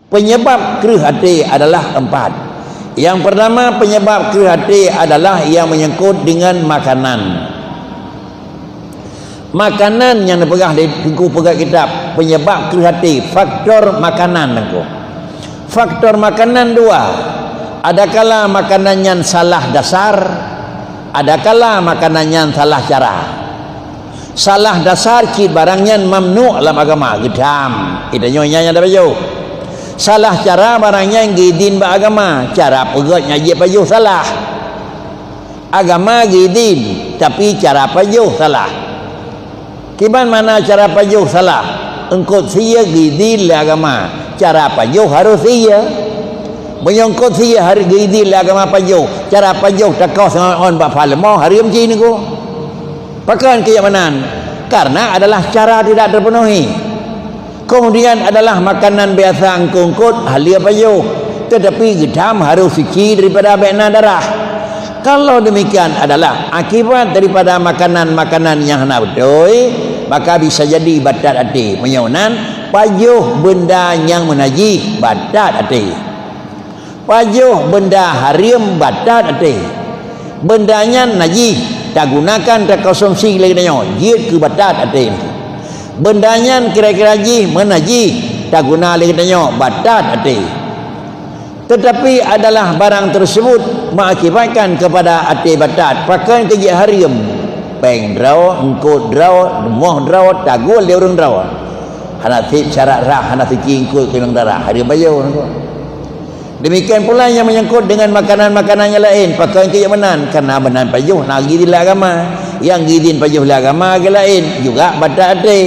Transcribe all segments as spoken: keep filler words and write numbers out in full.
Penyebab kreueh até adalah empat. Yang pertama, penyebab kreueh até adalah yang menyangkut dengan makanan. Makanan nyang neupeugah lé Teungku peugah kitab, penyebab kreueh até, faktor makanan Teungku. Faktor makanan dua. Adakala makanan nyan salah dasar, adakala makanan nyan salah cara. Salah dasar cit barang nyan mamnu' lam agama, geutham. Geutanyoe nyan nyang tapajoh. Salah cara barang nyan geuidhin bak agama, cara peugöt nyang jeuet pajoh salah. Agama geuidhin, tapi cara pajoh salah. Kiban makna cara pajoh salah? Eungkôt sie geuidhin lé agama, cara pajoh harôh sie. Meunyoe eungkôt sie harôh geuidhin lé agama pajoh, cara pajoh takoh seungon bak pha leumô, hareuem cit Teungku. Pakon keu jak meunan? Karena adalah cara tidak terpenuhi. Kemudian adalah makanan biasa eungkôt-eungkôt haleue pajoh, tetapi geutham harôh suci daripada bék na darah. Kalau demikian adalah akibat daripada makanan-makanan nyang hana beutôi, maka bisa jadi batat até. Meunyoe nan, pajoh beunda nyang meunajih batat até. Pajoh beunda hareuem batat até. Beunda nyan najih, tagunakan, takonsumsi lé geutanyoe, jeuet keu batat até. Beunda nyan kira-kira jih meunajih, taguna lé geutanyoe, batat até. Tetapi adalah barang tersebut mengakibatkan kepada até batat, pakon keu jeuet hareuem. Péng droe, eungkôt droe, rumoh droe, taguen lé ureuëng droe. Hana sép syarat rhah, hana suci eungkôt keu nyang darah, hareuem pajoh. Demikian pula nyang menyangkut dengan makanan-makanan nyang laén, pakon keu jak meunan, karena meunan pajoh na geuidhin lé agama. Nyang geuidhin pajoh lé agama geu laén juga batat até.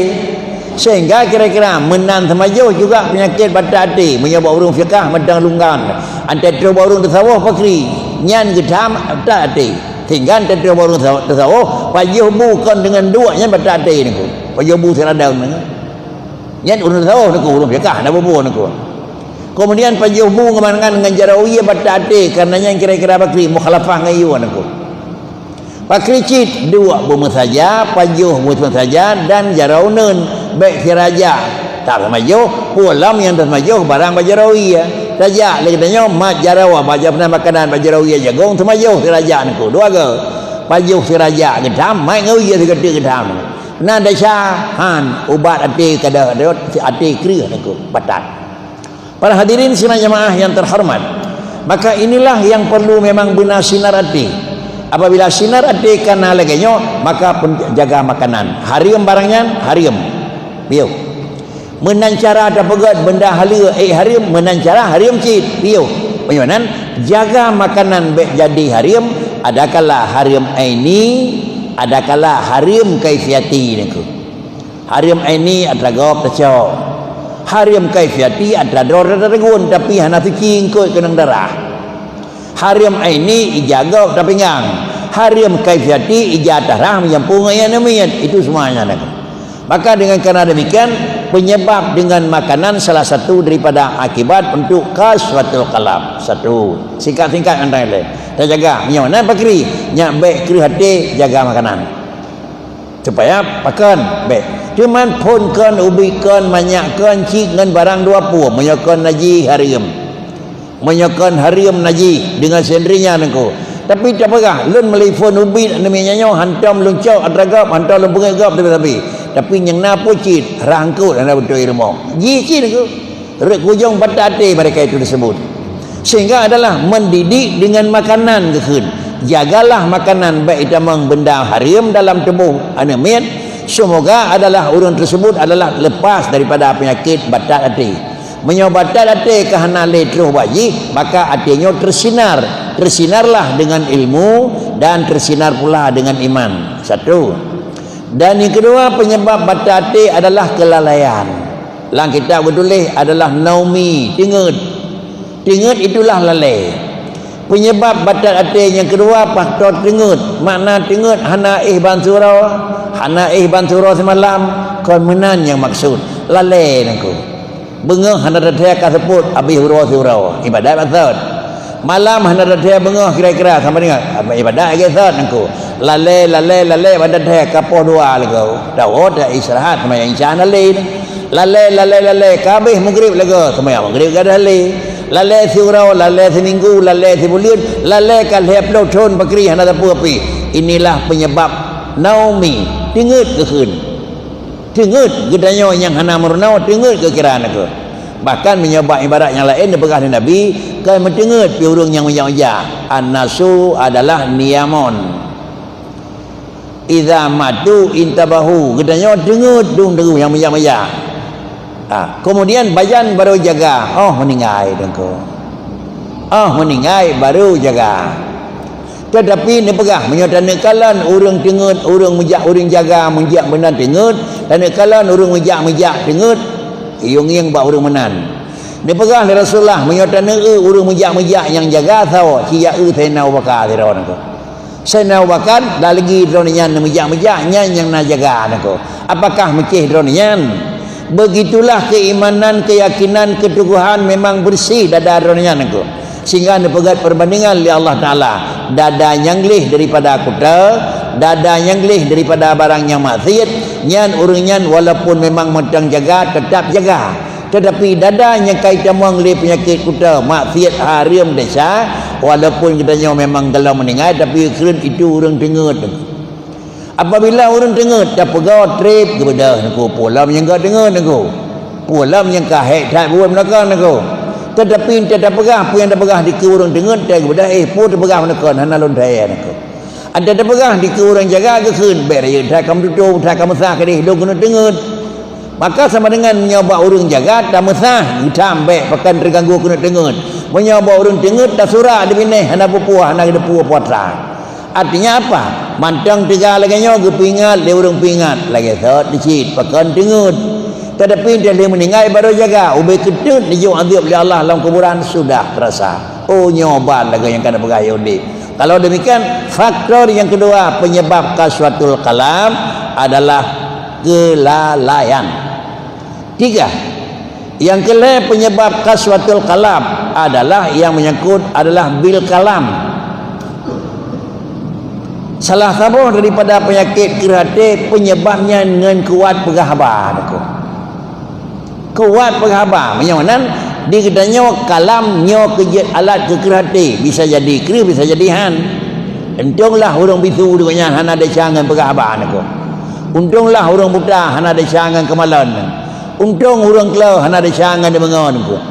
Sehingga kira-kira meunan teumajoh juga peunyakét batat até. Meunyoe bak ureuëng fiqah mantong lunggan, antai troh bak ureuëng tasawuf pakri, nyan geutham batat até. Sehingga antai troh bak ureuëng tasawuf, pajoh bu kon deungon duek nyan batat até Teungku. Pajoh bu siradong nyan. Nyan ureuëng tasawuf Teungku, ureuëng fiqah na bubu Teungku. Kemudian pajoh bu ngon mangan ngon jaroe ie batat até, karena nyan kira-kira pakri mukhalafah ngon ie Teungku. Pakri cit, duek beumeusaja, pajoh beumeusaja dan jaroe uneuen bék siraja. Tak teumajoh, peue lom nyang teumajoh barang bak jaroe ie. Tajak lé geutanyoe mat jaroe, bak jaroe makanan bak jaroe ie jagong teumajoh siraja Teungku. Dua go. Pajoh siraja geutham, mat ngon ie sigoteuk geutham. Na desya, han, ubat até kada rot, até kreueh Teungku, batat. Para hadirin sidang jamaah yang terhormat, maka inilah yang perlu memang beuna sinar até. Apabila sinar até ka na lagée nyoe, maka pen-, jaga makanan. Hareuem barang nyan, hareuem. Piôh. Meunan cara tapeugét beunda haleue, ék hareuem, meunan cara hareuem cit. Piôh. Meunyoe nan, jaga makanan bék jadi hareuem, adakala hareuem aini, adakala hareuem kaifiati Teungku. Hareuem aini atra gob tacok. Hareuem kaifiati atra droe tatagun, tapi hana suci eungkôt keunong darah. Hareuem aini ija gob tapinggang. Hareuem kaifiati ija tarah meujampu ngon ie aneuk miet. Itu semuanya. Maka dengan karena demikian, penyebab dengan makanan salah satu daripada akibat untuk qaswatul qalb. Satu. Singkat-singkat ngon tangai lé. Tajaga. Nyoe nan pakri. Nyak bék kreueh até jaga makanan. Supaya pakon bék. Cuman phon kon, ubit kon, manyak kon, cit ngon barang dua pue. Meunyoe kon najih hareuem. Meunyoe kon hareuem najih deungon sendirinya Teungku. Tapi tapeugah, lôn meuli phon ubit aneuk miet nyoe hantom lôn cok atra gob, hantom lôn peungét gob tapi-tapi. Tapi nyang na pue cit, rhah eungkôt hana beutôi rumoh. Jih cit Teungku. Rot kujong batat até mereka itu tersebut. Sehingga adalah mendidik dengan makanan geukheun. Jagalah makanan bék itamong beunda hareuem dalam tuboh aneuk miet. Semoga adalah ureuëng tersebut adalah lepas daripada penyakit batat até. Meunyoe batat até ka hana lé troh bak jih, maka até nyoe tersinar. Tersinarlah dengan ilmu dan tersinar pula dengan iman. Satu. Dan yang kedua, penyebab batat até adalah kelalaian. Lam kitab geutuléh adalah naumi, teungeut. Teungeut itulah lalée. Penyebab batat até nyang keudua, faktor teungeut. Makna teungeut hana éh ban siuroe, hana éh ban siuroe simalam, kon meunan nyang maksud. Lalée Teungku. Beungoh hana teuthée ka seupôt, abéh uroe siuroe, ibadat batat. Malam hana teuthée beungoh kira-kira sama dengan ibadat lagée sot Teungku. Lalée, lalée, lalée, bak that hai ka poh dua lagoe. Tawoe, ta istirahat, seumayang Isya lalée. Lalée, lalée, lalée, ka habéh Maghrib lagoe, seumayang Maghrib gadôh lalée. Lalée siuroe, lalée siminggu, lalée sibuleuen, lalée ka lhée ploh thon pakri hana sapeue pih. Inilah penyebab naumi, teungeut geukheun. Teungeut geutanyoe nyang hana meurunoe, teungeut geukira nangkeuh. Bahkan meunyoe bak ibarat nyang laén neupeugah lé Nabi, kon meuteungeut pih ureuëng nyang meujak-meujak. An-nasu adalah niyamun. Idza matu intabahu. Geutanyoe teungeut dum teungeut nyang meujak-meujak. Ha, kemudian bajan baru jaga. Oh, meuninggai teungku. Oh, meuninggai baru jaga. Teutapi neupeugah, meunyoe taneuk kalon ureuëng teungeut, ureuëng meujak, ureuëng jaga, meujak meunan teungeut, taneuk kalon ureuëng meujak-meujak teungeut, yue ngieng bak ureuëng meunan. Neupeugah lé Rasulullah, meunyoe taneuk eu ureuëng meujak-meujak nyang jaga, sawoe, ci jak eu Saidina Abu Bakar sidroe nangkeuh. Saidina Abu Bakar, dah lagi droeneuh nyan meujak-meujak, nyan nyang na jaga nangkeuh. Apakah meucéh droeneuh nyan? Begitulah keimanan, keyakinan, keteguhan memang bersih dada droeneuh nyan nangkeuh. Sehingga neupeugét perbandingan lé Allah Taala, dada nyang gleh daripada kuta, dada nyang gleh daripada barang nyang maksiat, nyan ureuëng nyan walaupun memang mantong jaga, tetap jaga. Teutapi dada nyang ka itamong lé peunyakét kuta, maksiat, hareuem, desya, walaupun geutanyoe memang gohlom meuninggai, tapi kheun itu ureuëng teungeut. Apabila ureuëng teungeut, tapeugah treb geubeudôh nangkeuh, peue lom nyang ka teungeut nangkeuh. Peue lom nyang ka hék that buet meunakon nangkeuh. Teutapi tapeugah peue nyang tapeugah dikeue ureuëng teungeut, that geubeudôh, eh, peue tapeugah meunakon, hana lôn that nangkeuh. Ada tapeugah dikeue ureuëng jaga geukheun, bék rayeuk that ka meututoe, that ka meusah keudeh, lôn keuneuk teungeut. Maka sama dengan meunyoe bak ureuëng jaga, tameusah, geutam bék pakon teuganggu keuneuk teungeut. Meunyoe bak ureuëng teungeut, tasurak dibinéh, hana peue-peue, hana geuteupeue puasa. Artinya apa? Mantong teuga lagée nyoe geupeuingat lé ureuëng peuingat, lagée sot cit pakon teungeut. Teutapi entah lé meuninggai baru jaga, ubé keuteut neujok azeueb lé Allah lam kuburan sudah terasa. Oh, nyoe ban lagée nyang ka neupeugah Yahudi. Kalau demikian, faktor yang kedua penyebab qaswatul qalb adalah kelalaian. Tiga, nyang keulhée penyebab qaswatul qalb adalah nyang menyangkut adalah bil kalam. Salah saboh daripada peunyakét kreueh até penyebabnya ngon kuat peugah haba nangkeuh. Kuat peugah haba, meunyoe nan di geutanyoe kalam nyoe keu jeuet alat keu kreueh até, bisa jadi kreueh, bisa jadi han. Untông lah ureuëng bisu deungon nyan hana desya ngon peugah haba nangkeuh. Untông lah ureuëng buta hana desya ngon keumalon. Untông ureuëng klo hana desya ngon deungoe nangkeuh.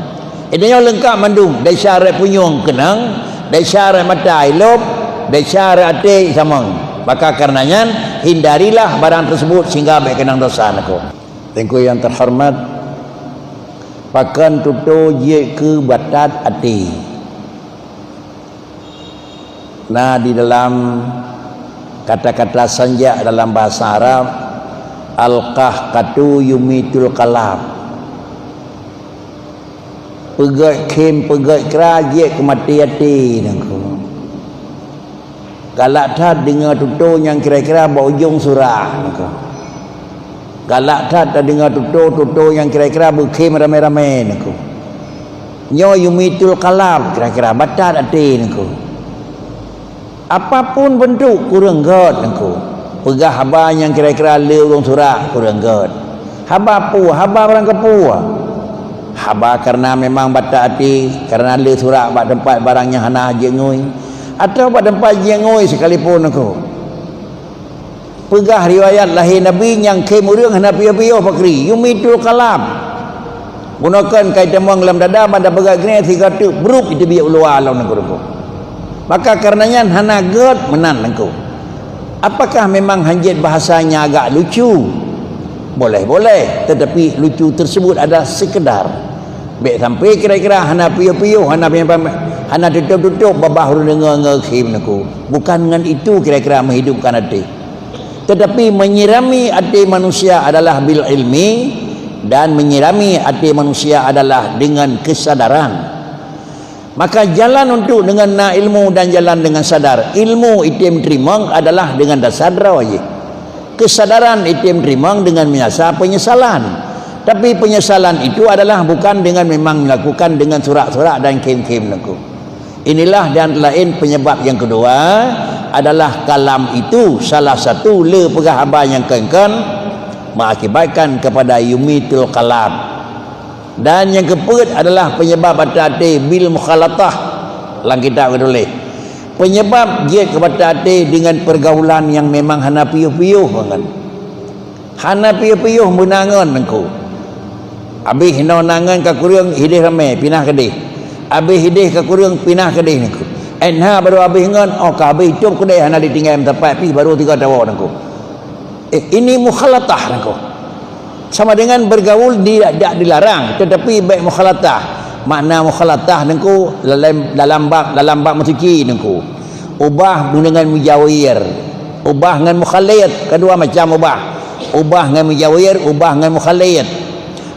Geutanyoe leungkap mandum, desya rot punyueng keunong, desya rot mata ilop, desya rot até samong. Maka kareuna nyan, hindarilah barang tersebut sehingga bék keunong dosa nangkeuh. Teungku yang terhormat, pakon tutoe jeuet keu batat até. Na di dalam kata-kata sanjak dalam bahasa Arab, al-qahqatu yumitul qalb. Peugét khém, peugét kra jeuet keu maté até nangkeuh. Galak that deungoe tutoe nyang kira-kira bak ujong surak nangkeuh. Galak that tadeungoe tutoe-tutoe nyang kira-kira beukhém ramé-ramé nangkeuh. Nyoe yumitul qalb, kira-kira batat até nangkeuh. Apapun beuntuk kureueng gét nangkeuh. Peugah haba nyang kira-kira le ureuëng surak kureueng gét. Haba peue, haba barang kapeue. Haba kareuna memang batat até, kareuna le surak bak teumpat barang nyang hana jeuet ngui, atawa bak teumpat jeuet ngui sekalipun nangkeuh. Peugah riwayat lahé Nabi nyang khém ureuëng hana piôh-piôh pakri, yumitul qalb. Bunoe kon kai tamong lam dada banda peugah geuneuk sigoe teuk bruk itu biek u luwa lom nangkeuh. Maka kareuna nyan hana gét meunan nangkeuh. Apakah memang hanjeuet bahasanya agak lucu? Boleh-boleh, tetapi lucu tersebut adalah sekedar. Bék sampai kira-kira hana piôh-piôh, hana piôh, hana tutup-tutup babah ureuëng deungoe ngon khém nangkeuh. Bukan ngon itu kira-kira menghidupkan até. Tetapi menyirami até manusia adalah bil ilmi, dan menyirami até manusia adalah dengan kesadaran. Maka jalan untuk dengan na ilmu dan jalan dengan sadar. Ilmu item teurimong adalah dengan dasar droe jih. Kesadaran item teurimong dengan menyasa penyesalan. Tapi penyesalan itu adalah bukan dengan memang melakukan dengan surak-surak dan khém-khém nangkeuh. Inilah dan lain penyebab yang kedua, Adalah kalam itu salah satu le peugah haba nyang kon-kon mengakibatkan kepada yumitul kalam. Dan nyang keupeuet adalah penyebab batat até bil mukhalatah. Lam kitab geutuléh, penyebab jeuet keu batat até dengan pergaulan nyang memang hana piôh-piôh ngon. Hana piôh-piôh beuna ngon nangku. Abéh inoe na ngon ka kureueng, hideh ramé pinah keudeh. Abéh hideh ka kureueng, pinah keudeh nangku. Enha baru abéh ngon, oh ka abéh itôb keudeh hana ditinggai meusapat pih baru tiga tawoe nangku. Eh, ini mukhalatah nangku. Sama dengan bergaul di, tidak dilarang, tetapi baik mukhalatah. Makna mukhalatah nangku dalam, dalam bab, dalam bab meusuci nangku. Ubah dengan mujawir, ubah ngon mukhalid, kedua macam ubah. Ubah ngon mujawir, ubah ngon mukhalid.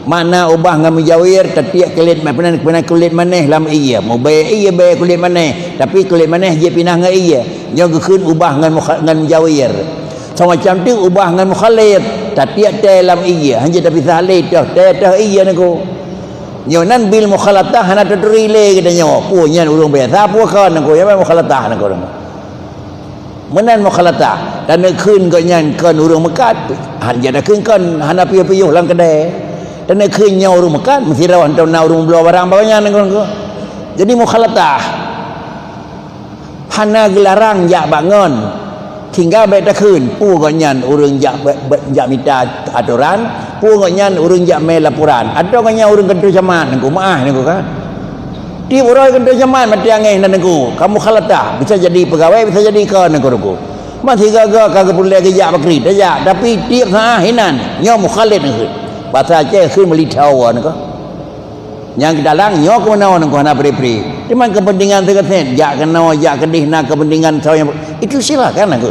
Makna ubah ngon mujawir, tatiek kulit ma-, peunan, peunan kulit manéh lam ie. Mubée ie bée kulit manéh, tapi kulit manéh jipinah ngon ie. Nyoe geukheun ubah ngon mukha-, ngon mujawir. Sama macam tu ubah ngon mukhalid, tatiek tée lam ie, hana tapisah lé toh tée toh ie nangku. Nyoe nan bil mukhalatah hana taturi lé geutanyoe. Peue nyan ureuëng biasa, peue kon nangku, nyan mukhalatah nangku. Meunan mukhalatah, taneukheun gobnyan kon ureuëng meukat, han jak takheun kon hana piôh-piôh lam keudè. Taneukheun nyoe ureuëng meukat, meusidroe hantom na ureuëng meubloe barang bak gobnyan nangku. Jadi mukhalatah. Hana geularang jak bak ngon. Tinggai bék takheun, peue gobnyan ureuëng jak, bék, bék, jak mita atoran, peue gobnyan ureuëng jak mé laporan, atawa gobnyan ureuëng keuntôi camat nangku, meuáh nangku kan. Tieb uroe keuntôi camat maté angéh nan nangku, ka mukhalatah, bisa jadi peugawée, bisa jadi kon nangku. Meusigaga ka geupeulée geujak bakri, tajak, tapi tieb saát hinan, nyoe mukhalid nangku. Basa Aceh kheun meulithawa nangku. Nyang geudalang nyoe keunoe nangku hana pri-pri. Teuma kepentingan teukeusét, jak keunoe, jak keudeh na kepentingan sawa nyang, itu silakan nangku.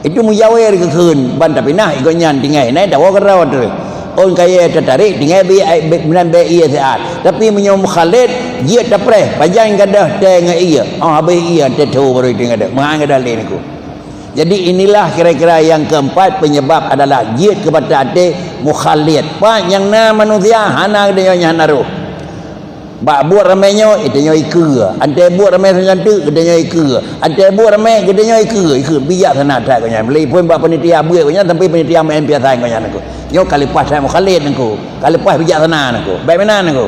Itu mujawir geukheun ban tapinah, gobnyan tinggai nai tawoe keudroe teuh. Ôn kayée tatarék tinggai bi-, bi-, meunan bée ie siat. Tapi meunyoe mukhalid, jeuet tapreh, pajan gadôh tée ngon ie. Oh, habéh ie teuh baru tinggai deuh. Meuhan gadôh lé nangku. Jadi inilah kira-kira yang keempat penyebab adalah jeuet keu batat até mukhalid. Pat nyang na manusia hana geutanyoe nyang hana roh. Bak buet ramé nyoe, geutanyoe ikeue. Antée buet ramé sajan teuk, geutanyoe ikeue. Antée buet ramé, geutanyoe ikeue. Ikeue bijaksana that gobnyan. Meulipon bak panitia buet gobnyan sampai panitia meu'en piasan gobnyan nangku. Nyoe ka leupah that mukhalid nangku. Ka leupah bijaksana nangku. Bék meunan nangku.